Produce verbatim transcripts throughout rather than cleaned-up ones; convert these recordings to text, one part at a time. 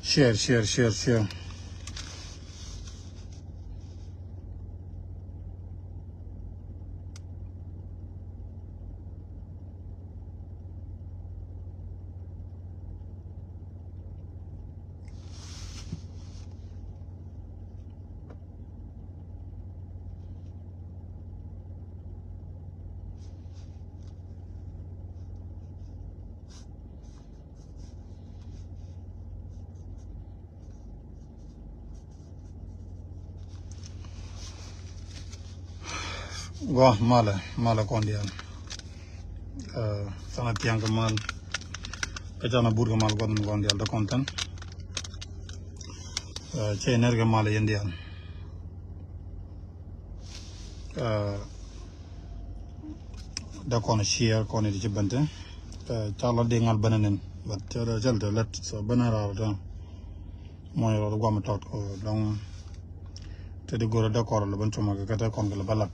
Share, share, share, share. Gua malɛ, malɛ kɔn dial. Canɛ tiaŋ kɛ mal. Kä canɛ but kɛ mal guath min kɔn dial dä kɔn tɛn. Cɛ ner kɛ mal yɛn dial. Dee kɔn share kɔn i̱ ti ci ben te. Ca lɔ di ŋal ben nin, but cɛ dee cɛl te lät, so ben raar te. Mɔny rɔ di guam tɔt kɔ dɔŋ. Te di go̱rɛ dee kɔr lɛ ben cuma kɛ kɛ te kɔn kɛ lɛ bä lat.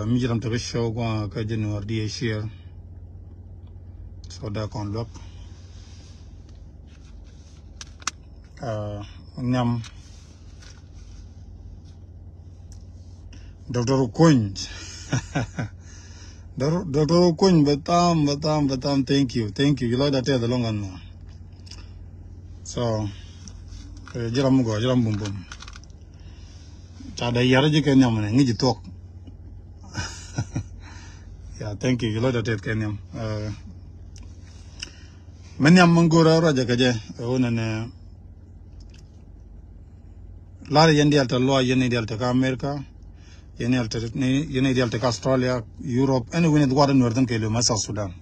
Mi ji̱ ram te kɛ show kɔn kɛ ji̱ nuɔr di share. So dee kɔn luäk. Nhiam. Doctor Okuny. Doctor Okuny, bɛ tham, bɛ tham, bɛ tham. Thank you, thank you. Ji̱ lɔcda tɛth ɛlɔ̱ŋ ɛn mɔ. So ji̱ ram mi gɔaa, ji̱ ram bumbum. Ca dee yar ji̱ kɛ nhiam nɛ ŋi̱c ji̱ thuɔ̱k. Yeah, thank you. Ji̱ lɔcda tɛth kɛ nhiam. Mɛ nhiam mɛ go̱o̱rä ruacɛ kɛ jɛ ɛ ɣöö nɛnɛ lar yɛn dial te luac, yɛn dial te kä America, yɛn dial te, yɛn dial te kä Australia, Europe, ɛn wi̱n i̱ dhuaat in nuɛr thin kɛ li̱w mɛ South Sudan.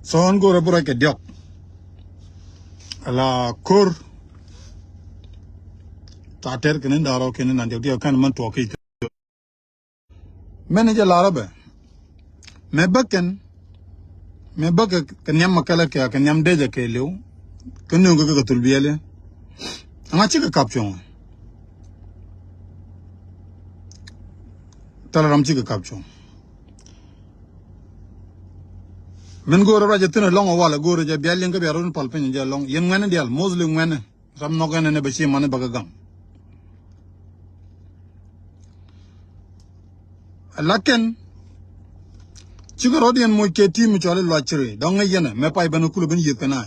So ɛn go̱o̱rä bi ruac kɛ diɔk ala ko̱r. Ca tɛr kɛ ni da̱rɔ kɛ ni nan diɔk diɔk kɛn mɛn tuɔk ki̱. Mɛn jɛ lar bɛ mɛ bä kɛn, mɛ bä kɛ kɛ nhiam mɛ kɛlɛ kɛ kɛ nhiam dee jɛ kɛ liw. Kɛ nööŋ kɛ kɛ thul biɛli. Aŋa cikɛ kap cuɔ̱ŋ. Thɛlɛ ram cikɛ kap cuɔ̱ŋ. Mɛn go̱o̱rɛ ruacɛ thi̱n ɛlɔ̱ŋ ɛ walɛ go̱o̱rɛ jɛ bia liŋ kä bia run pal piny jɛ ɛlɔ̱ŋ yɛn ŋuɛni dial, mostly ŋuɛni. Ram nhɔk ɛn ɛn ɛ bɛ ci mani bɛ kɛ gaŋ. Lakin cikɛ rɔ̱diɛn moc kɛ ti̱i̱m cɔal i̱ luac ciri dɔ̱ŋ ŋäc yɛn ɛ mɛ pay ben kulɛ ben yieth kɛ na.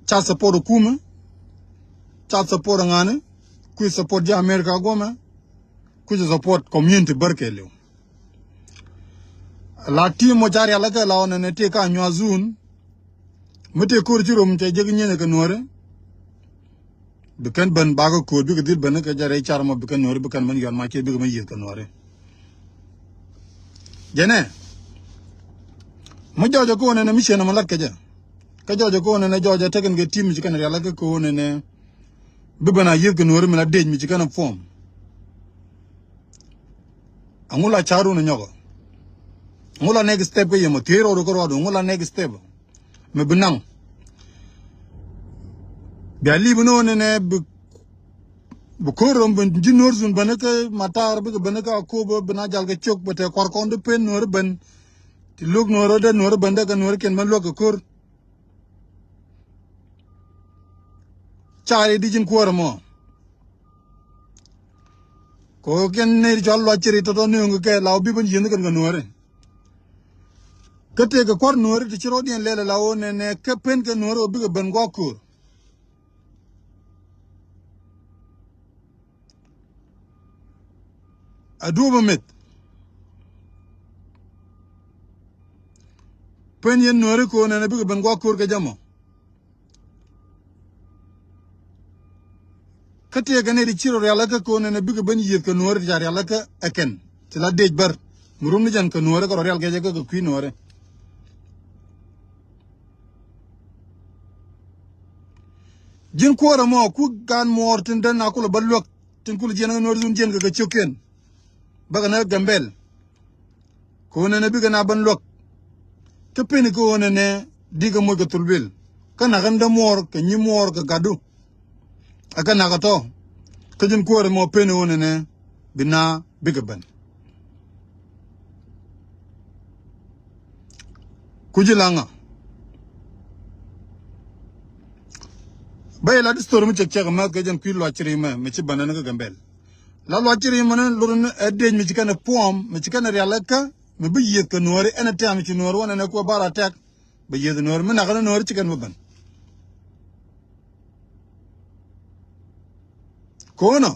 Ca support kumɛ, ca support ŋa̱ni, kui̱ support ji̱ America guɔmɛ, kui̱ support community bär kɛ liw. La ti̱i̱m moc ca rial kɛ la ɣɔn ɛn ɛ tëë ka nyuath zun. Mi tëë ko̱r ci rom cɛ jek nyieenyɛ kɛ nuɔ̱ɔ̱ri. Bi kɛn ben bakɛ ko̱o̱r bikɛ dhil ben kɛ jɛ rɛy car mɔ bi kɛn nuɔ̱ɔ̱ri bi kɛn ben yɔn ma ciɛ bikɛ ben yieth kɛ nuɔ̱ɔ̱ri. Jɛnɛ mi jɔɔcɛ ko̱o̱n ɛnɛ mi ciɛn ɛmɛ lat kɛ jɛ. Kä jɔɔcɛ ko̱o̱n ɛnɛ jɔɔcɛ tekɛn kɛ ti̱i̱m mi ci kɛn rial kɛ ko̱o̱n ɛnɛ. Bi ben a yieth kɛ nuɔ̱ɔ̱ri mi la dec mi ci kɛn ɛ form. Aŋu la ca̱run ɛ nyɔkɔ. Aŋu la next step kä yɛ mɔ thiec rɔɔdu kä rɔɔdu aŋu la next step. Mɛ bi naŋ. Bia li̱p ni ɣän ɛnɛ bi, bi ko̱r rɔm ben ji̱ nuɔ̱r thun ben kä matar bikɛ ben kä akop ben a jal kɛ cok bɛ tɛ kuar kɔn di pen nuɔ̱r ben. Ti lo̱k nuɔ̱r rɔ dee nuɔ̱r ben dee kɛ nuɔ̱r kiɛn ben luäk kɛ ko̱r. Cari di ji̱n kuäär ɛmɔ. Kɛ ɣöö kɛn nɛy ti cɔal luac ciri tɔ̱tɔ̱ nööŋ kɛ kɛ la wä bi ben yieth ni kɛn kɛ nuɔ̱ɔ̱ri. Kä tëëkɛ kua̱r nuɔ̱ɔ̱ri ti ci rɔ̱diɛn lɛl ala ɣöö nɛnɛ kä pen kɛ nuɔ̱ɔ̱ri ɣöö bikɛ ben gua̱a̱k köör. A duɔ̱ɔ̱p ɛ meth. Pen yɛn nuɔ̱ɔ̱ri kɛ ɣöö nɛnɛ bikɛ ben gua̱a̱k köör kɛ jɛ mɔ. Kä tëëkɛ nɛy ti ci rɔ rialikä kɛ ɣöö nɛnɛ bikɛ ben yiëth kɛ nuɔ̱ɔ̱ri ti ca rialikä ɛ kɛn ti la dec bär. Mi rum ni jɛn kɛ nuɔ̱ɔ̱ri kɛ rɔ rial kɛ jɛ kä kɛ kui̱ nuɔ̱ɔ̱ri. Ji̱n kuäärä mɔ ku gan muɔɔr tin dän a kulɛ bä luäk tin kulɛ jiɛn kä nuɔ̱ɔ̱ri dhun jiɛn kɛ kɛ ciökiɛn. Bäkɛ ni kä Gambɛl. Kɛ ɣöö nɛnɛ bikɛ na ben luäk. Kä peni kɛ ɣöö nɛnɛ dikɛ moc kɛ thulbil. Kä nakä ni dämuɔɔr kɛ nyimuɔɔr kɛ gatdu. Ɛ kɛ nakä tɔ. Kä ji̱n kuäärä mɔ peni ɣöö nɛnɛ bi na bikɛ ben. Kuci laŋa. Bä yɛ la di story mi cɛk cɛk mɛ kɛ jɛn kui̱ luac ci ri mɛ mi ci bänä ni kä Gambɛl. La luac ci ri mɛ ni lur ni ɛ dec mi ci kɛn ɛ puɔm mi ci kɛn ɛ rial ɛ kä mi bi yiëth kɛ nuɔ̱ɔ̱ri ɛn ɛ tɛm ci nuɔ̱ɔ̱ri wänɛ ni kuɛ bar a tɛk. Bɛ yiëth nuɔ̱ɔ̱ri mi nakä ni nuɔ̱ɔ̱ri ci kɛn bä bän. Ko̱nɔ.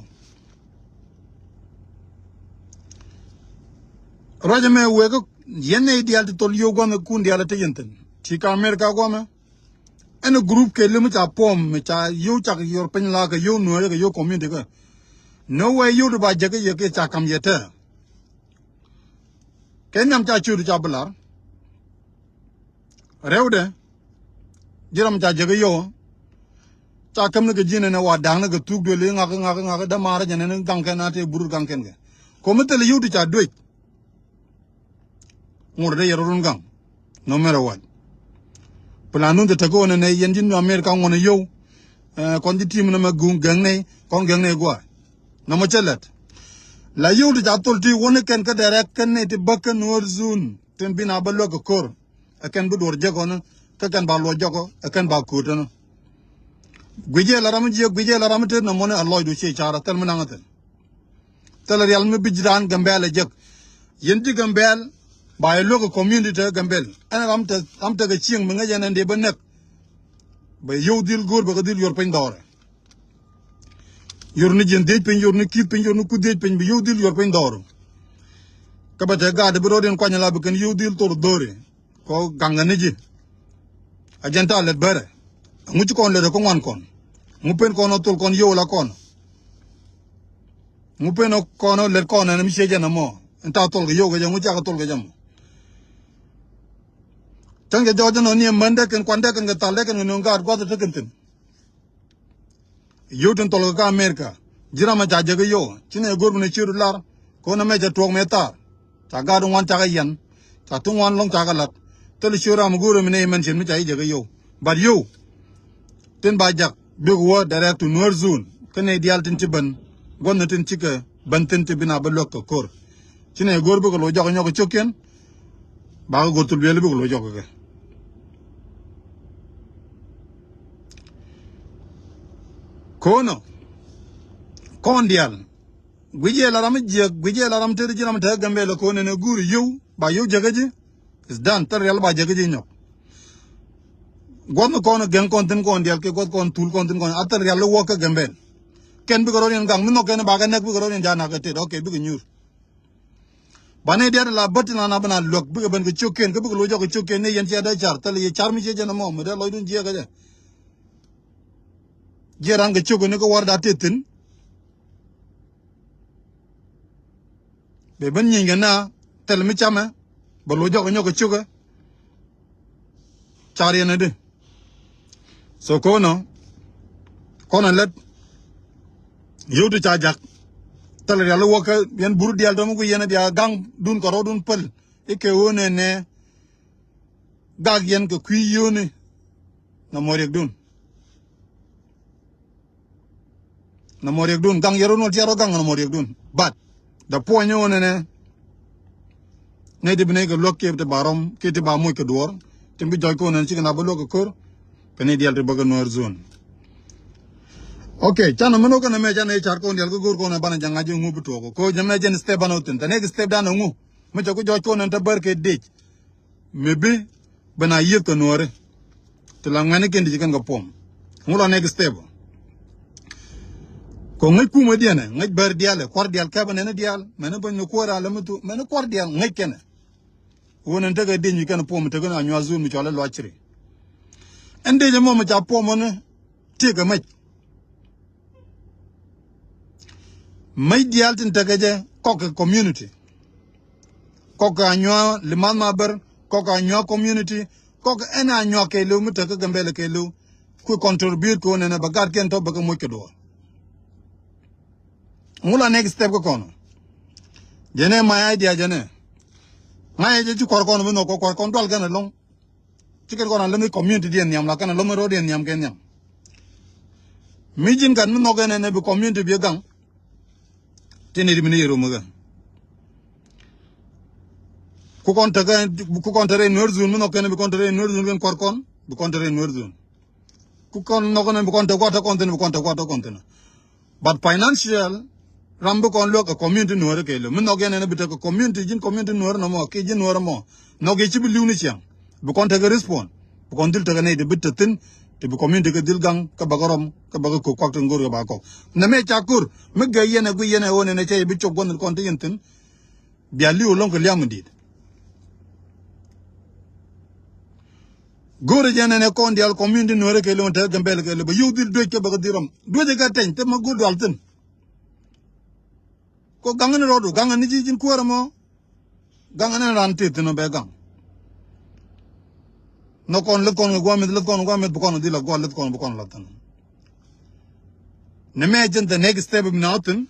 Ruacä mɛ wek yɛn nɛy diaal ti thol yio̱w gua̱n kun diaal ti yɛn thi̱n. Ti ka America gua̱mɛ. Ɛn group kɛ lim ca puɔm mi ca yio̱w cak yor piny la kɛ yio̱w nuɔ̱ɔ̱rɛ kɛ yio̱w community kɛ. No way yio̱w ti ba jek kɛ yɛ kɛ ca kam yɛ tɛ. Kɛ nhiam ca ciöt ca bi lar. Rɛwdɛ. Ji̱ ram ca jek i̱ yio̱w. Ca käm ni kɛ ji̱n ɛn ɛ wa da̱a̱k ni kɛ thuk duël i̱ ŋak ŋak ŋak dämaarä jɛn ɛn gaŋ kɛn a tëë burut gaŋ kɛn kɛ. Komi thil i̱ yio̱w ti ca duec. Ŋot dee yɛ rɔ run gaŋ. No matter what. Plan dun te te kɛ wä nɛ nɛ yɛn ji̱n America ŋuɔ̱n i̱ yio̱w. Ɛ, kɔn ji̱ team nɛ mɛ guŋ gɛŋ nɛ kɔn gɛŋ nɛ gua̱a̱. Nɔmɔ cɛ lɛt. La yio̱w ti ca thol ti wä ni kɛn kä direct kɛn nɛ ti bäk kɛn nuɔ̱ɔ̱r zun tin bi na bä luäk kɛ ko̱r. Ɛ kɛn bi duɔr jek ɣɔni kä kɛn ba luɔc jɔkɔ ɛ kɛn ba kööt tɔnɔ. Guic ɛ la ram jiɛ guic ɛ la ram tet nɔmɔni a lɔcdu ciɛ car a thɛl mi naŋ a thɛl. Thɛl rial mi bi ji̱ raan Gambɛl ɛ jek. Yɛn ji̱ Gambɛl ba yɛ luäk ɛ community te Gambɛl ɛn ram te ram te kɛ cieŋ mi ŋäc ɛn ɛn dee bä näk. Bɛ yio̱w dhil go̱o̱r bɛ kɛ dhil yuɔr piny dhɔrɛ. Yor ni jiɛn dhiec piny, yor ni ki̱th piny, yor ni kuth dhiec piny, bi yio̱w dhil yor piny dhɔru. Kä bɛ te gaat bi rɔɔd in kuany la bi kɛn yio̱w dhil thor dhori. Kɔ gaŋ ni ji̱. A jɛn ta lɛt bɛrɛ. Ŋu ci kɔn lɛt kä ŋuan kɔn. Ŋu pen kɔn ɔ thol kɔn yio̱w la kɔn. Ŋu pen ɔ kɔn ɔ lɛt kɔn ɛn mi cie jɛn ɛmɔ. In ta thol kɛ yio̱w kɛ jɛ ŋu cakɛ thol kɛ jɛ mɔ. Cäŋ jɛ jɔɔc ɛn ɔ ni ɛmän dee kɛn kuan dee kɛn kɛ thal dee kɛn kɛ nööŋ gaat gua̱th ɛ tekɛn thi̱n. Yio̱w tin thɔl kɛ kä America. Ji̱ ram a ca jek i̱ yio̱w ci nɛ go̱r mi nɛ ciöt lar. Ko̱n ɛmɛ cɛ tuɔɔk mɛ thaar. Ca gaat ŋuan cakɛ yɛn. Ca ti ŋuan lɔŋ cakɛ la̱t. Thil ciöt ram mi go̱r mi nɛ imɛn cien mi ca i̱ jek i̱ yio̱w. But yio̱w tin ba jak bik wä direct to Nuer zone. Kä nɛ diaal tin ci ben gua̱n ni tin cikɛ ben thin ti bi na bä luäk kɛ ko̱r. Ci nɛ go̱r bikɛ lo̱c jɔk nyɔk kɛ cio̱kiɛn. Bakɛ go̱r thul biɛli bikɛ lo̱c jɔk kɛ kɛ. Ko̱nɔ kɔn diaal guic yɛ la ram jiɛk guic yɛ la ram tet ji̱ ram te Gambɛl ko̱n ɛn ɛ guur yio̱w ba yio̱w jäkä ji̱. Is done. Thil rial ba jäkä ji̱ nyɔk. Guɔth ni kɔn gɛŋ kɔn thin kɔn diaal kɛ guɔth kɔn thul kɔn thin kɔn a thil rial wä kä Gambɛl. Kɛn bikɛ rɔt yɛn gaŋ mi nhɔk kɛn bakɛ nɛk bikɛ rɔt yɛn janak kɛ tet. Ok, bikɛ nyuur. Banɛ diaal la bät tin la na bä na luäk bikɛ ben kɛ cio̱kiɛn kä bikɛ lo̱c jɔk kɛ cio̱kiɛn ni yɛn ciɛ dee car thil yɛ car mi ciɛ jɛn ɛmɔ mi dee lɔcdun jiɛk kɛ jɛ. Jiɛ ran kɛ ciök ni kä war da tet thin. Bɛ ben nyieeny kɛ na thil mi camɛ bɛ lo̱c jɔk kɛ nyɔk kɛ ciökä. Car yɛn adi. So ko̱nɔ kɔn a lät yio̱w ti ca jak. Thil rial wä kä yɛn bur diaal dɔ̱m ku yɛn a bia gaŋ dun kɛ rɔɔdun päl. Ikɛ ɣöö nɛ nɛ gak yɛn kɛ kui̱ yio̱wni. Nɔmɔ riɛkdun. Nɔmɔ riɛkdun gaŋ yɛn run wä tiɛɛr wä gaŋ nɔmɔ riɛkdun. But the point ni wä nɛnɛ. Nɛy ti bi nɛy kɛ luäk kiɛ ti ba rɔm kiɛ ti ba moc kɛ duɔ̱ɔ̱r. Ti bi jɔc kɛ wä nɛnɛ cikɛ na bä luäk kɛ ko̱r. Kɛ ni diɛl ti bä kɛ Nuer zone. Ok, canɛ mɛn wä kɛn ɛmɛ canɛ i̱ car kɔn diɛl kɛ go̱o̱r kɔn ɛ banɛ jaŋ ŋa̱c i̱ ŋu bi tuɔɔk kɛ ko̱ jɛ mɛ jɛn step banɛ wä thi̱n. The next step danɛ ŋu. Mi cɛ ku jɔc kɔn ɛn te bär kɛ dec. Mi bi ben a yieth kɛ nuɔɔri. Ti la ŋuɛ̈ni kɛn ti ci kɛn kɛ puɔm. Ŋu la next step. Kɔ ŋäc kumɛ diɛnɛ ŋäc bär diaal ɛ kuar diaal kɛpɛ nɛni diaal mɛni bäny ni kuäär a lämi thu mɛni kuar diaal ŋäc kɛnɛ. Wun ɛn tekɛ dieny kɛn puɔm tekɛ ni a nyuath zul mi cɔal i̱ luac ciri. Ɛn dec ɛmɔ mi ca puɔm ɛn tiek ɛ mɛc. Mäc diaal tin tekɛ jɛ kɔk kɛ community. Kɔk kɛ Anyuaa Limath Maber, kɔk kɛ Anyuaa community, kɔk kɛ ɛn Anyuaa kɛɛliw mi tek kä Gambɛla kɛɛliw. Kui̱ contribute kɛ ɣöö nɛnɛ bɛ gat kɛn tɔ̱ bɛ kɛ moc kɛ duɔ̱ɔ̱r. Ŋu la next step kä kɔn? Jɛnɛ my idea jɛnɛ. Ŋa̱cɛ jɛ ci kua̱r kɔn bi nhɔk kɛ kua̱r kɔn dual kɛn ɛlɔ̱ŋ. Ci kɛn kɔn a lämi community diɛn nhiam la kɛn a lämi road diɛn nhiam kɛn nhiam. Mi ji̱n gat mi nhɔk ɛn ɛn ɛ bi community bi gaŋ. Tin iri mi ni yɛ rom kɛ. Ku kɔn tekɛ, ku kɔn tekɛ Nuer zone mi nhɔk kɛn bi kɔn tekɛ Nuer zone kɛn kua̱r kɔn, bi kɔn tekɛ Nuer zone. Ku kɔn nhɔk kɛn bi kɔn tekɛ kua̱r tɔ kɔn thin, bi kɔn tekɛ kua̱r tɔ kɔn thin. But financial ram bi kɔn luäk kɛ community Nuäärä kɛɛliw. Mi nhɔk yɛn ɛn bi tekɛ community, ji̱n community Nuäärä nɔmɔ kiɛ ji̱n Nuäärä mɔ. Nhɔk yɛ ci bi li̱w ni ciaŋ. Bi kɔn tekɛ respond. Bi kɔn dhil tekɛ nɛy ti bi te thi̱n. Ti bi community kɛ dhil gaŋ kä bäkɛ rɔm kä bäkɛ kök kuak tin go̱o̱r kɛ ba kɔk. Nɛmɛ ca ko̱r mi gɛy yɛn ɛ gui yɛn ɛ ɣöö nɛn ɛ cɛ yɛ bi cop gua̱n kɔn ti yɛn thi̱n. Bia li̱w ɛlɔ̱ŋ kɛ liam in di̱i̱t. Go̱o̱rɛ jɛ nɛnɛ kɔn diaal community Nuäärä kɛɛliw, te Gambɛla kɛɛliw, bɛ yio̱w dhil duec kɛ bɛ kɛ dhil rɔm. Duec ɛ kɛ tɛny, te ma go̱o̱r dual thi̱n. Ko gaŋ ni rɔɔdu, gaŋ ni ji̱ ji̱n kuäärä mɔ. Gaŋ ni ran tëë thi̱n ɔ bɛ gaŋ. Nhɔk kɔn, leth kɔn kɛ gua̱a̱th meth, leth kɔn kɛ gua̱a̱th meth, bi kɔn dhil a gua̱a̱th, leth kɔn bi kɔn la thi̱n. Nɛmɛ jɛn the next step mi na thi̱n.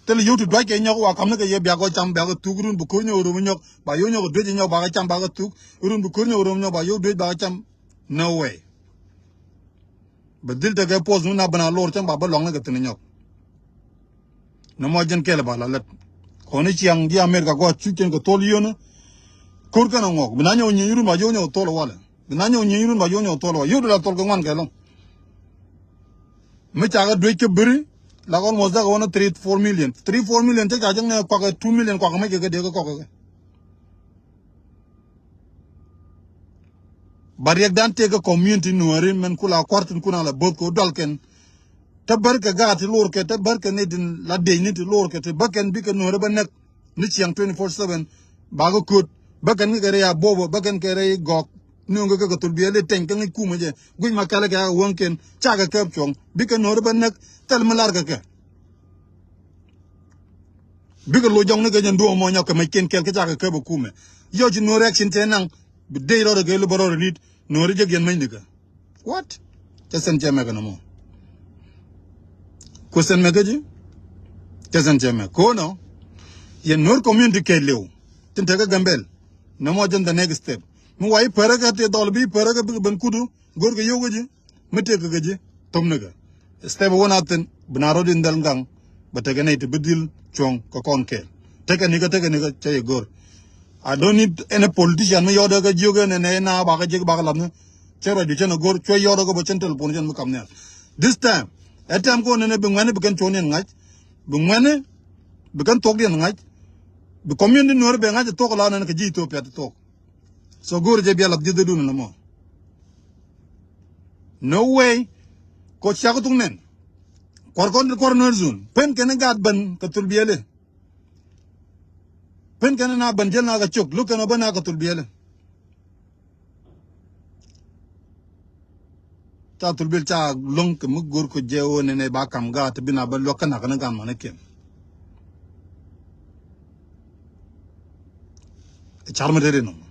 Thil yio̱w ti duac kɛ nyɔk wa kam ni kɛ yɛ bia kɔ cam, bia kɛ thuk run bi ko̱r nyɔk rom nyɔk, ba yio̱w nyɔk duec nyɔk ba kɛ cam ba kɛ thuk, run bi ko̱r nyɔk rom nyɔk ba yio̱w duec ba kɛ cam. No way. Bɛ dhil tekɛ post mi na ben a lor cam ba bä luaŋ ni kɛ thi̱n nyɔk. Nɔmɔ jɛn kɛl ba la lät. Kɔn i̱ ciaŋ ji̱ America gɔaa cu cɛn kɛ thol yio̱n. Ko̱r kɛn a ŋɔk. Bi na nyɔk nyieny run ba yio̱w nyɔk thol walɛ. Bi na nyɔk nyieny run ba yio̱w nyɔk thol walɛ. Yio̱w di la thol kɛ ŋuan kɛ lɔŋ. Mi cakɛ duec kä biri la almost dakɛ wä ni three four million. Three four million cä ca jɛŋ ni kuakɛ two million kuakɛ mec kɛ kɛ dee kɛ kɔkɛ kɛ. Ba riɛkdan tëëk kä community Nuääri mɛn kula kua̱r tin kun a la bo̱th kɛ dual kɛn. Te bär kɛ gaat ti lor kɛ, te bär kɛ ni tin la dec ni ti lor kɛ, ti bä kɛn bikɛ Nuääri bä näk ni ciaŋ twenty four seven. Ba kɛ kööt bä kɛn kɛ rɛy a bo̱o̱bä, bä kɛn kɛ rɛy gɔɔk. Nuŋ kɛ kɛ kɛ thul biɛli tɛny kä ŋäc kumä jɛ guic ma kɛlɛ kɛ a wäŋ kɛn cakɛ kɛ cuɔ̱ŋ bikɛ Nuääri bä näk thil mi lar kɛ kɛ. Bikɛ lo̱c jɔŋni kɛ jɛn duɔ̱ɔ̱ŋ mɔ nyɔk kɛ mec kiɛn kɛl kä cakɛ käp ɛ kumɛ. Yɔc ci Nuɔ̱ɔ̱ri action cɛ naŋ bi dec rɔɔdɛ kɛ li bä rɔɔdɛ li̱t Nuɔ̱ɔ̱ri jek yɛn mecni kɛ. What? Cɛ sɛn cɛ mɛk ɛn ɛmɔ. Kuɛ sɛn mɛk kä ji̱. Cɛ sɛn cɛ mɛk ko̱nɔ. Yɛn Nuɔ̱ɔ̱r community kɛɛliw tin tekɛ Gambɛl. Nɔmɔ jɛn the next step. Mi wa i̱ pärä kɛ ti dhɔl bi i̱ pärä kɛ bikɛ ben kudu. Go̱o̱rkɛ yio̱w kä ji̱ mi tëëkɛ kɛ ji̱ thöpnikɛ. Step wä na thi̱n bi na rɔ̱t in dhɛl gaŋ. Bɛ tekɛ nɛy ti bi dhil cuɔ̱ŋ kɛ kɔn kɛɛl. Tekɛ nikä, tekɛ nikä cä yɛ go̱o̱r. I don't need any politician mi yɔɔdɛ kä jiök ɛn ɛn ɛn na bakä jiäk bakä lathni. Cä ruacdu cän ɛ go̱o̱r cuɛ yɔɔdɛ kä bä cän telephone cän mi kam nhial. This time ɛ tɛm kɔn ɛn ɛ bi ŋuɛ̈ni bi kɛn cuɔ̱ŋdiɛn ŋa̱c. Bi ŋuɛ̈ni bi kɛn thuɔ̱kdiɛn ŋa̱c. Bi community Nuɔ̱ɔ̱ri bɛ ŋa̱c ɛ thuɔ̱k la nɛn kɛ ji̱ Ethiopia ti thuɔ̱k. So go̱o̱r jɛ bia lath ji̱thdädun ɛn ɛmɔ. No way. Kɔ ciak thuk nɛn. Kuɔr kɔn ti kuɔr Nuer zone. Pen kɛn gaat ben kɛ thul biɛli. Pen kɛn na ben jel na kɛ cok. Luk kɛn ben na kɛ thul biɛli. Ca thul biɛli ca loŋ kɛ mi go̱o̱r kɔ jɛ wä nɛnɛ ba kam gaat ti bi na ba luɔk kä nak ni gaat mani kiɛn. Car mi teti nɔmɔ.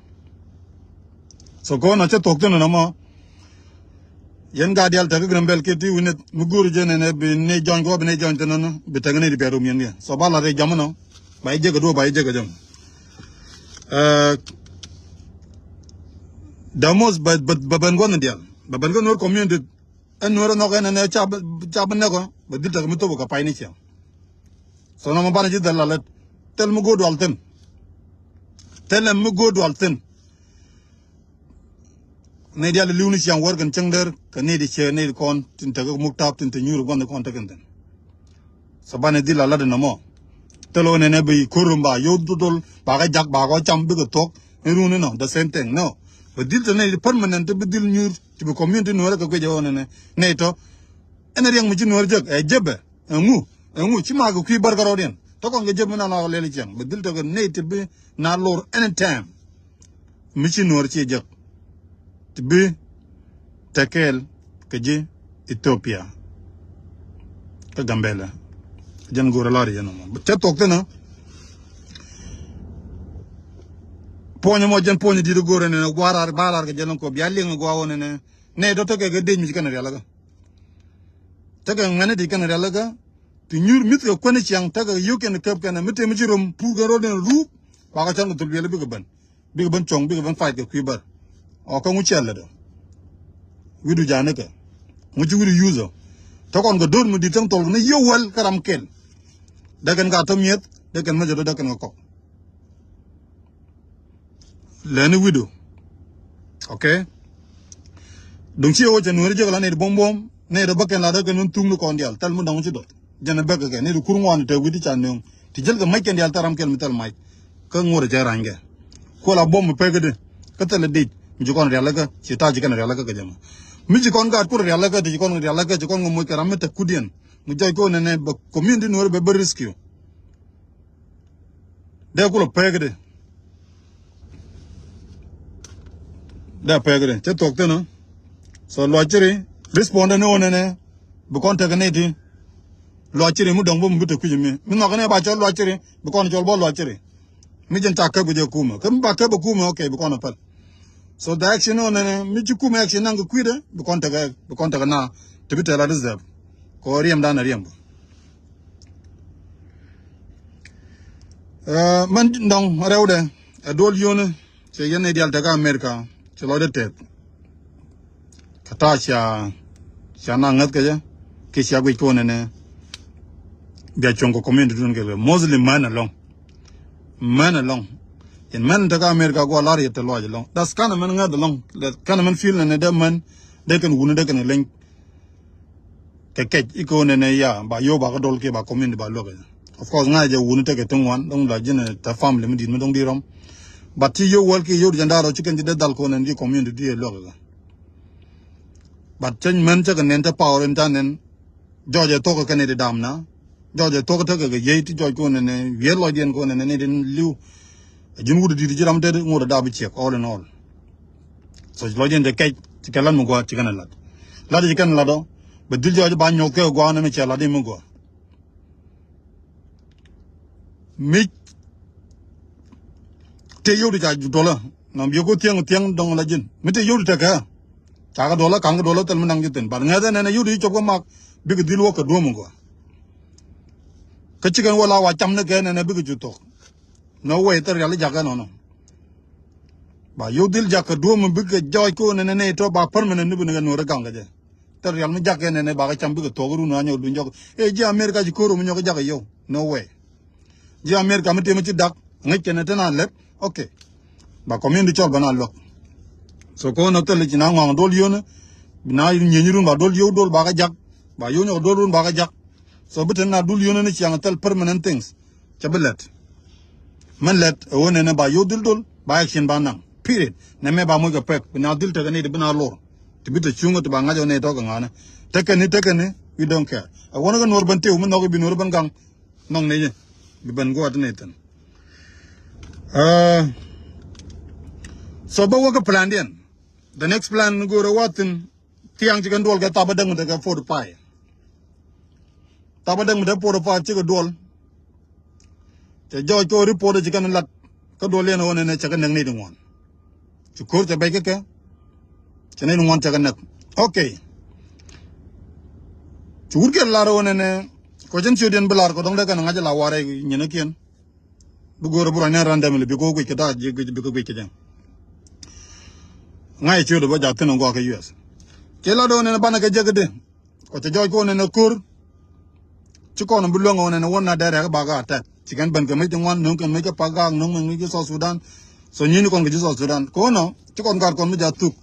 So kɔn a cä thok thin nɔmɔ. Yɛn gaat dial tek kä Gambɛl kɛ ti wi̱nɛ mi go̱o̱r jɛ nɛnɛ bi ni jɔny kɔ bi ni jɔny thin nɔnɔ bi tek ni di bia rum yɛn kɛ. So ba la ri jɔm nɔ. Ba i jek a duɔ ba i jek a jɔm. Ɛ, damos ba, ba, ba ben guɔn dial. Ba ben guɔn Nuer community. Ɛn Nuer a nhɔk ɛn ɛn ɛ ca bi, ca bi nɛk ɔ. Ba dhil tek mi thop ɔ ka pay ni ciaŋ. So nɔmɔ banɛ ji̱ dhɛl la lät. Thil mi go̱o̱r dual thi̱n. Thil ɛm mi go̱o̱r dual thi̱n. Nɛy diaal li̱w ni ciaŋ wär kɛn cäŋ der kɛ nɛy ti ciɛ nɛy ti kɔn tin tekɛ muk tap tin te nyuur gua̱nh kɔn tekɛn thi̱n. So banɛ dhil la lat ɛn ɛmɔ. Thil ɣän ɛn ɛ bi ko̱r rum ba yo̱o̱ dho̱l ba kɛ jak ba kɔ cam bikɛ thuɔ̱k. Ɛn run ɛnɔ the same thing no. Bɛ dhil te nɛy ti permanent ti bi dhil nyuur ti bi community Nuɔ̱ɔ̱rä kɛ guic ɛ ɣän ɛn ɛ nɛy tɔ. Ɛn ɛ riɛŋ mi ci Nuɔ̱ɔ̱r jek ɛ jepɛ. Ɛŋu, ɛŋu ci makɛ kui̱ bärkɛ rɔɔdiɛn. Tɔ kɔn kɛ jep mi na la lɛl ciɛŋ bɛ dhil tɔkɛ nɛy ti bi na lor anytime. Mi ci Nuɔ̱ɔ̱r ci jek ti bi tɛ kɛɛl kɛ ji̱ Ethiopia. Kä Gambɛla. Jɛn go̱o̱rɛ lar yɛn ɔmɔ cɛ thok thinä. Puɔ̱ny ɛmɔ jɛn puɔ̱ny di̱t go̱o̱rɛ nɛnɛ gua̱a̱r ar ba lar kɛ jɛn lɔŋ kɔ bia liŋ gua̱a̱ wä nɛnɛ. Nɛ dɔ tekɛ kɛ dec mi ci kɛn rialikä. Tekɛ ŋuɛni ti kɛn rialikä. Ti nyur mi̱th kɛ kuɛni ciaŋ tekɛ yio̱k kɛn kɛp kɛn mi te mi ci rom pur kɛn rot nɛn ruup. Ba kɛ cɔn kɛ thul biɛli bikɛ ben. Bikɛ ben cuɔ̱ŋ bikɛ ben fight kɛ kui̱ bär. Ɔ kä ŋu ciɛl lɛ dɔ. Wi̱du janikɛ. Ŋu ci wi̱du yuthɔ. Te kɔn kɛ do̱r mi di̱t täŋ thol ni yiëë wäl kä ram kɛl. Dee kɛn ka tɔ mi̱eth dee kɛn mecɛ dɔ dee kɛn kɛ kɔk. Lɛni wi̱du. Okay. Duŋ ci ɣöö cɛ nueeri jek la nɛy ti buɔ̱m buɔ̱m nɛy ti bäkɛn la dee kɛn wun thuŋni kɔn diaal thɛl mi dɔ̱ŋ ci dɔth. Jɛn ɛ bäk kɛ kɛn nɛy ti kur ŋuan tɛ wi̱di ca nöŋ ti jäl kɛ mac kɛn diaal thɛl ram kɛl mi thɛl mac. Kä ŋuɔ̱t ɛ cɛ rany kɛ kuɔl a buɔ̱m mi pek kädi. Kä thɛl ɛ dic mi ci kɔn rialikä ci ta̱a̱ ci kɛn rialikä kɛ jɛ mɔ. Mi ci kɔn gaat kur rialikä ti ci kɔn rialikä ci kɔn ŋä moc kɛ ram mi tek kudiɛn. Mi jɔc kɛ ɣöö nɛnɛ bɛ community nueeri bɛ bä rescue. Dee kulɛ pek di. Dee pek di cɛ thuɔk thin ɔ. So luac ciri respond ni ɣöö nɛnɛ bi kɔn tekɛ nɛy ti. Luac ciri mi dɔ̱ŋ bä mi bi te kui̱c mi mi nhɔk ni ba cɔl luac ciri bi kɔn cɔl bä luac ciri. Mi jɛn ca käp kɛ jɛ kumɛ kä mi ba käp ɛ kumɛ okay bi kɔn ɛ päl. So the action ɣöö nɛnɛ mi ci kumɛ action naŋ kɛ kui̱dɛ bi kɔn tekɛ bi kɔn tekɛ na ti bi tɛl a deserve. Kɛ ɣöö riɛm dan ɛ riɛm bä. Ɛ mɛn dɔŋ rɛwdɛ ɛ duɔl yio̱ni cɛ yɛn ni dial tekä America cɛ lɔcdɛ tɛth. Kä ta̱a̱ cia cia na ŋäth kɛ jɛ ki cia guic kɛ wä nɛnɛ. Bia cuɔ̱ŋ kɛ community dun kɛ mostly män alɔŋ. Män alɔŋ. Yɛn män tekä America guɔ lar yɛ te luac alɔŋ das kanɛ mɛn ŋäth alɔŋ. Kanɛ mɛn feel nɛnɛ dee män dee kɛn wuni dee kɛn leny. Kɛ kɛc ikɛ ɣöö nɛnɛ ya ba yio̱w ba kä dol kiɛ ba community ba luäk. Of course ŋa̱c jɛ wuni tekɛ ti ŋuan dɔ̱ŋ la ji̱n tɛ family mi di̱t mi dɔ̱ŋ di̱t rɔm. But ci yio̱w wäl kiɛ yio̱w di jɛn da̱r rɔ ci kɛn ci dee dhal kɛ ɣöö nɛn di community di ɛ luäk kɛ. But cäny män cä kɛ nɛn te power in ca nɛn. Jɔɔc ɛ thok kɛ kɛn iti dam na. Jɔɔc ɛ thok tekɛ kɛ yiey ti jɔɔc kɛ ɣöö nɛnɛ wi̱i̱ lɔcdiɛn kɛ ɣöö nɛnɛ ni tin li̱w. Ɛ ji̱n wut di̱t ji̱ ram tet ŋot ɛ dap bi ciɛk all in all. So lɔcdiɛn cɛ kɛc ci kɛ lat mi gua̱a̱ ci kɛn ɛ lat. Lat ci kɛn ɛ lat ɔ bɛ dhil jɔɔc ba nyuɔth kɛ gua̱a̱ nɛmɛ cɛ lat in mi gua̱a̱. Mi te yio̱w ti ca duɔlä nɔm biɛ ko thiäŋ thiäŋ dɔŋ la ji̱n mi te yio̱w ti tekɛ. Ca kɛ duɔlä ka̱n kɛ duɔlä thil mi naŋ ji̱ thi̱n but ŋäthɛ nɛnɛ yio̱w ti cop kɛ mak. Bikɛ dhil wä kɛ duɔ̱m in gua̱a̱. Kä cikɛn wä la wa cam ni kɛ nɛnɛ bikɛ cu thok. No way thil rial i̱ jakä nɔnɔ. Ba yio̱w dhil jakä duɔ̱m in bikɛ jɔɔc ko nɛnɛ nɛy tɔ ba permanent ni bi ni kɛ nuɔ̱ri gaŋ kɛ jɛ. Thil rial mi jakä nɛnɛ ba kɛ cam bikɛ thok run a nyɔk duny jɔk. Ɛ ji̱ America ci ko̱r mi nyɔk jakä yio̱w. No way. Ji̱ America mi tëë mi ci dak ŋäc kɛn ɛ te na lɛp. Okay. Ba community cɔl bä na luäk. So ko̱n ɛ thil ci na ŋɔaŋ dol yio̱n. Bi na nyieny run ba dol yio̱w dol ba kɛ jak. Ba yio̱w nyɔk dol run ba kɛ jak. So bi te na dul yio̱n ni ciaŋ thil permanent things. Cɛ bi lɛt. Mɛn lɛt ɛ ɣöö nɛnɛ ba yio̱w dhil dol ba action ba naŋ. Period. Nɛ mɛ ba moc kɛ pɛk bi na dhil tekɛ ni ti bi na lor. Ti bi te cuŋä ti ba ŋa̱c ɣöö nɛ tɔk kɛ ŋa̱nä. Tekɛ ni tekɛ ni we don't care. Ɛ ɣöö ni kɛ nuɔr ben tiw mi nhɔk i̱ bi nuɔr ben gaŋ. Nhɔk ni jɛ bi ben guɔt ni thin. Ɛ so bä wä kɛ plan diɛn. The next plan ni go̱o̱rɛ wa thin. Thiaŋ ci kɛn duɔl kɛ thap bä däŋ mi tekɛ forty five. Thap bä däŋ mi tekɛ forty five cikɛ duɔl. Cɛ jɔɔc kɛ report ci kɛn lat kä duɔl yɛn ɣöö nɛnɛ cɛ kɛ näk nɛy ti ŋuan. Ci ko̱r cɛ bɛc kä kɛ. Cɛ nɛy ti ŋuan cɛ kɛ näk. Okay. Ci wut kɛ lar ɣöö nɛnɛ kɔ cɛn ciötdiɛn bi lar kɔ dɔ̱ŋ dee kɛn ŋa̱c la warɛ nyinikiɛn. Bi go̱o̱r bi ruacni randamli bi kɛ wä guic kɛ da̱a̱ ji̱ guic bi kɛ guic kɛ jɛ. Ŋa̱c ciöt bä ja̱ thi̱n ŋuak kɛ U S. Ci la do̱n nɛn banɛ kɛ jek di. Kɔ cɛ jɔɔc ko̱n nɛn ko̱r. Ci kɔn bi luäŋ ɣän nɛn wä na dɛrɛ kɛ bak a tɛt ci kɛn ben kɛ mec ti ŋuan no̱ŋ kɛn mec kɛ pak gak no̱ŋ mec kɛ South Sudan. So nyini kɔn kɛ ji̱ South Sudan ko̱n ɔ ci kɔn gat kɔn mi ja̱ thuk.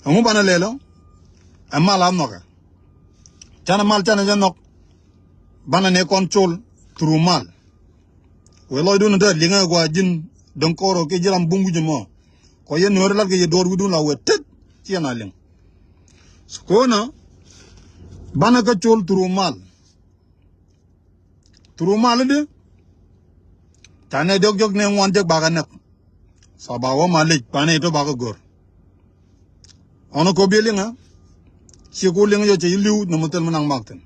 Ɛŋu banɛ lɛl ɔ. Ɛ mal a nhɔkɛ. Canɛ mal canɛ jɛ nhɔk. Banɛ nɛ kɔn col through mal. Wee lɔcdun in te liŋɛ gua ji̱n däŋ kɔrɔ kɛ ji̱ ram bum wi̱c mɔ. Kɔ yɛn nuɔ̱ɔ̱ri lat kɛ yɛ duɔ̱ɔ̱r wi̱cdun la wee tet. Ci yɛn a liŋ. Ko̱nä banɛ kä col through mal. Through mal di. Ca nɛ diɔk jiɔk nɛ ŋuan jek bakɛ näk. Sa ba wä ma lec ba nɛ itɔ bakɛ gör. Ɔnɔ kɔ bi liŋä. Ci ku liŋä yɔ cɛ yi li̱w nɔmɔ thil mi naŋ mak thi̱n.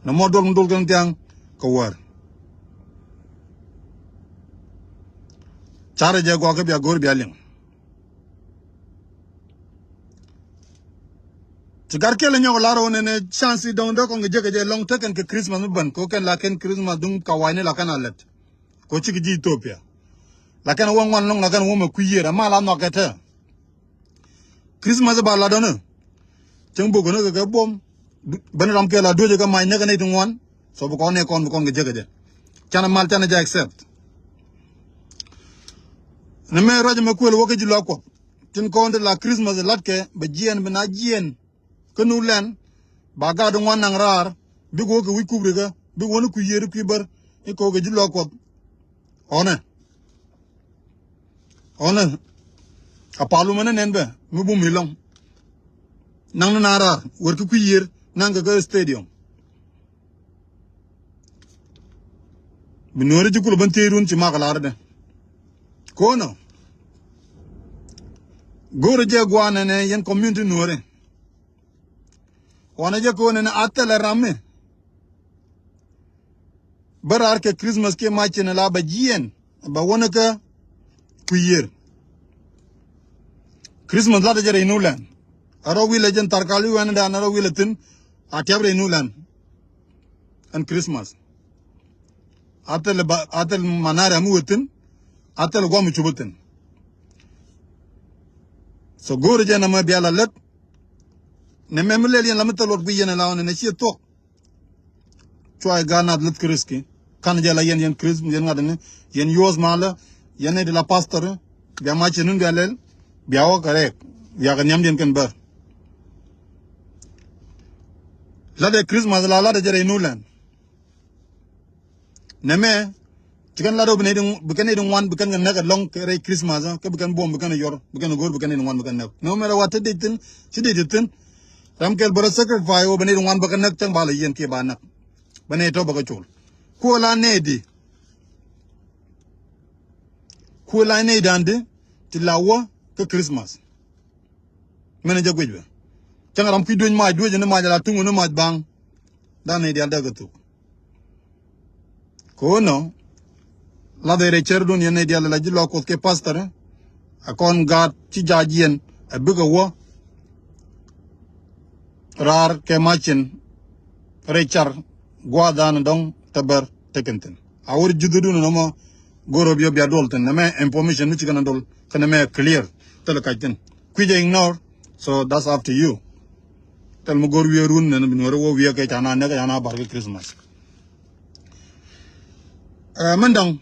Nɛ mɔ duɔl mi duɔl kɛn thiaŋ kɛ wäär. Carɛ jɛ gɔaa kä bia go̱o̱r bia liŋ. Ci gat kiɛl nyɔk lar ɣän ɛn chance dɔŋ dee kɔn kɛ jek kɛ jɛ lɔŋ tekɛn kɛ Christmas mi bän kɛ kɛn la kɛn Christmas duŋ ka wa̱i̱ni la kɛn a lät. Kɛ cikɛ ji̱ Ethiopia la kɛn wä ŋuan lɔŋ la kɛn wä mɛ kui̱ yiër ama la nhɔakɛ te. Christmas ba la dɔnä. Cäŋ bok kɛ ni kɛ kɛ buɔm. Bäni ram kɛ la duecä kɛ mac näk kɛ nɛy ti ŋuan. So bi kɔn nɛ kɔn bi kɔn kɛ jek kɛ jɛ. Canɛ mal canɛ jɛ accept. Ni mɛ ruac mɛ kuël wä kä ji̱ luaak Kuɔth. Tin kɔn ti la Christmas lat kɛ bɛ jiɛn bi na jiɛn. Kä nu lɛn ba gat ŋuan naŋ raar bik wä kɛ wi̱c kubrikä bik wä ni kui̱ yiër kui̱ bär. I̱ kɛ wä kɛ ji̱ luaak Kuɔth. Ɔnɛ. Ɔnɛ. A pal wumɛ ni nɛn bɛ mi bum mi lɔŋ. Naŋ ni na raar wër ki kui̱ yiër naŋ kɛ kä stadium. Bi nuɔ̱ɔ̱ri ji̱ kulɛ ben thiec run ci mak lar dɛ. Ko̱nɔ. Go̱o̱rɛ jɛ gua̱a̱nɛ nɛ yɛn community nuɔ̱ɔ̱ri. Wanɛ jɛ ko̱nɛ ni a thɛlɛ ram mi. Bä raar kɛ Christmas kiɛ mac cin la bɛ jiɛn bɛ wänä kä kui̱ yiër. Christmas latdä jɛ rɛy New Land. A rɔ wilɛ jɛn tharkal i̱ wɛnɛ dan a rɔ wilɛ thi̱n a tiap rɛy New Land. Ɛn Christmas a thil ba a thil manari ami wä thi̱n. A thil guam i̱ cup i̱ thi̱n. So go̱o̱rɛ jɛn amä bia la lät. Nɛ mɛ mi lɛl yɛn la mi thil luɔt guiy yɛn ɛ la ɣɔn ɛn ɛ ciɛ thuɔk. Cuay gaat nath lith kiriski. Kan jɛ la yɛn yɛn Christmas yɛn ŋa̱t ni yɛn yuɔth malä. Yɛn ni di la pastor. Bia mac cɛ nun bia lɛl. Bia wä kɛ rɛɛk. Bia kɛ nhiamdiɛn kɛn bär. Latdɛ Christmas la latdɛ jɛ rɛy New Land. Nɛmɛ ci kɛn lat ɔ bi kɛn nɛy di ŋuan bi kɛn kɛ näk ɛlɔ̱ŋ kɛ rɛy Christmas kä bi kɛn buɔm bi kɛn yɔr bi kɛn go̱o̱r bi kɛn nɛy di ŋuan bi kɛn näk. No matter what ti dec thi̱n ci dec thi̱n. Ram kɛl bä rɔ sacrifice wä bɛ nɛy di ŋuan bä kä näk cäŋ ba lɛ yiɛn kiɛ ba näk. Bɛ nɛy tɔ̱ bä kä col. Kuɔ la nɛy di. Kuɔ la nɛy dan di ti la wä kä Christmas. Mɛn jɛ guic bɛ cäŋ ram kui̱ duec mac duec ni mac ala tuŋ ni mac baŋ. Dan nɛy dial dee kɛ thuk. Ko̱nɔ la dhɛrɛ cär dun yɛn nɛy dial la ji̱ lɔ kuoth kɛ pastor. A kɔn gaat ci jac yɛn a bikɛ wä. Raar kɛ macin rɛy car gua̱a̱th dan dɔ̱ŋ te bär te kɛn thi̱n. A wär ji̱thdun nɔmɔ go̱r ɔ biɛ bia duɔl thi̱n nɛmɛ information mi ci kɛn a dol kɛ nɛmɛ clear. Thil kac thi̱n kui̱ jɛ ignore. So that's up to you. Thil mi go̱r wiee run nɛn bi nuɔri wä wiee kɛ ca na nɛk ca na bar kɛ Christmas. Ɛ, mɛn dɔ̱ŋ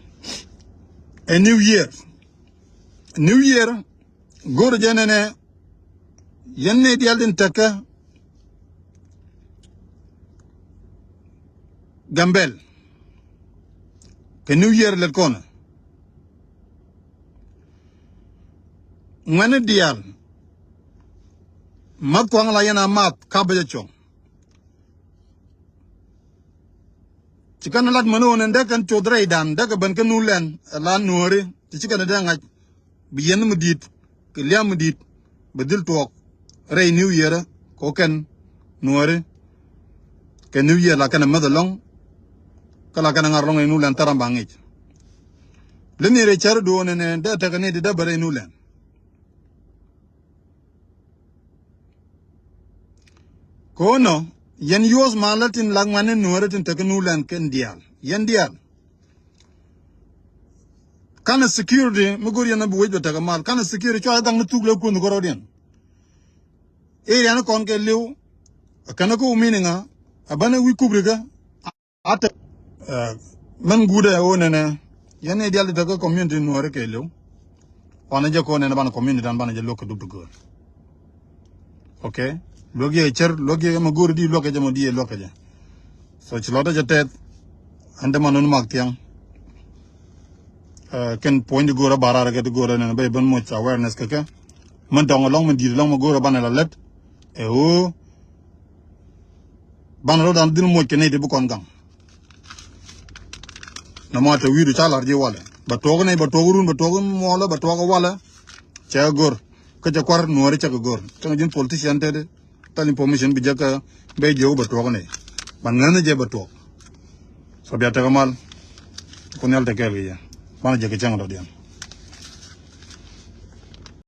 ɛ New Year. New Year go̱r jɛ nɛnɛ yɛn ni dial din tekä Gambel kɛ New Year lɛt kɔnɛ. Ŋuɛni diaal math kuaŋ la yɛn a math ka bä jɛ cuɔ̱ŋ. Ci kɛn lat mäni ɣöö nɛn dee kɛn coth rɛydan dee kɛ ben kä New Land ɛ la nuɔ̱ɔ̱ri ti ci kɛn dee ŋa̱c. Bi yɛn mi di̱i̱t kɛ lia̱a̱ mi di̱i̱t bɛ dhil tuɔɔk rɛy New Year kɛ kɛn nuɔ̱ɔ̱ri. Kɛ New Year la kɛn ɛ mäth ɛlɔ̱ŋ. Kä la kɛn ɛ ŋa̱r ɛlɔ̱ŋ rɛy New Land thäram ba ŋic. Leni rɛy cär duɔ̱ɔ̱n ɛn ɛ dee tekɛ ni ti dee bɛ rɛy New Land. Ko̱nɔ yɛn yuɔth ma la tin la ŋuɛ̈ni nuɔ̱ɔ̱rä tin tekɛ New Land kɛn diaal yɛn diaal. Kanɛ security mi go̱r yɛn a bi wec bɛ tekɛ mal kanɛ security cua dhaŋ ni thuk lɛ kuänh kärɔɔdiɛn. Area ni kɔn kɛ li̱w. Kɛn kä wumini ŋa a bänɛ wi̱c kubrikä. Ate mɛn guudɛ ɣöö nɛnɛ yɛn ni dial ti tekɛ community nuɔɔri kɛ liw. Wanɛ jɛ kɔn nɛnɛ banɛ community dan banɛ jɛ luɔk kɛ duk ti göör. Okay. Luɔk yɛ cɛr luɔk yɛ mɛ go̱o̱ri di luɔk kɛ jɛ mɔ di yɛ luɔk kɛ jɛ. So ci lɔtɛ jɛ tɛth. Ɛn däman nun mak thiaŋ. Kɛn puɔ̱ny di go̱o̱rä barar kɛ ti go̱o̱rä nɛnɛ bɛ ben muc awareness kɛ kɛ. Mɛn dɔŋ ɛlɔŋ mɛn di̱i̱t ɛlɔŋ mɛ go̱o̱rä banɛ la lät. Ɛ ɣöö banɛ rɔ dan dhil muɔc kɛ nɛy ti bi kɔn gaŋ. Nɔmɔ a te wi̱i̱du ca la̱r ji̱ walɛ bɛ tuɔɔk nɛy bɛ tuɔɔk run bɛ tuɔɔk muɔlä bɛ tuɔɔk walɛ. Cɛ gör kä cɛ kua̱r nuɔɔri cɛ kɛ gör cɛ kɛ ji̱n politician tɛt. Thil information bi jɛ kä bɛ jiök bɛ tuɔɔk nɛy. Ban ŋäth ni jɛ bɛ tuɔk. So bia tekɛ mal. Kun nhial tekɛɛl kɛ yɛ. Banɛ jɛ kɛ cäŋ dɔ̱diɛn.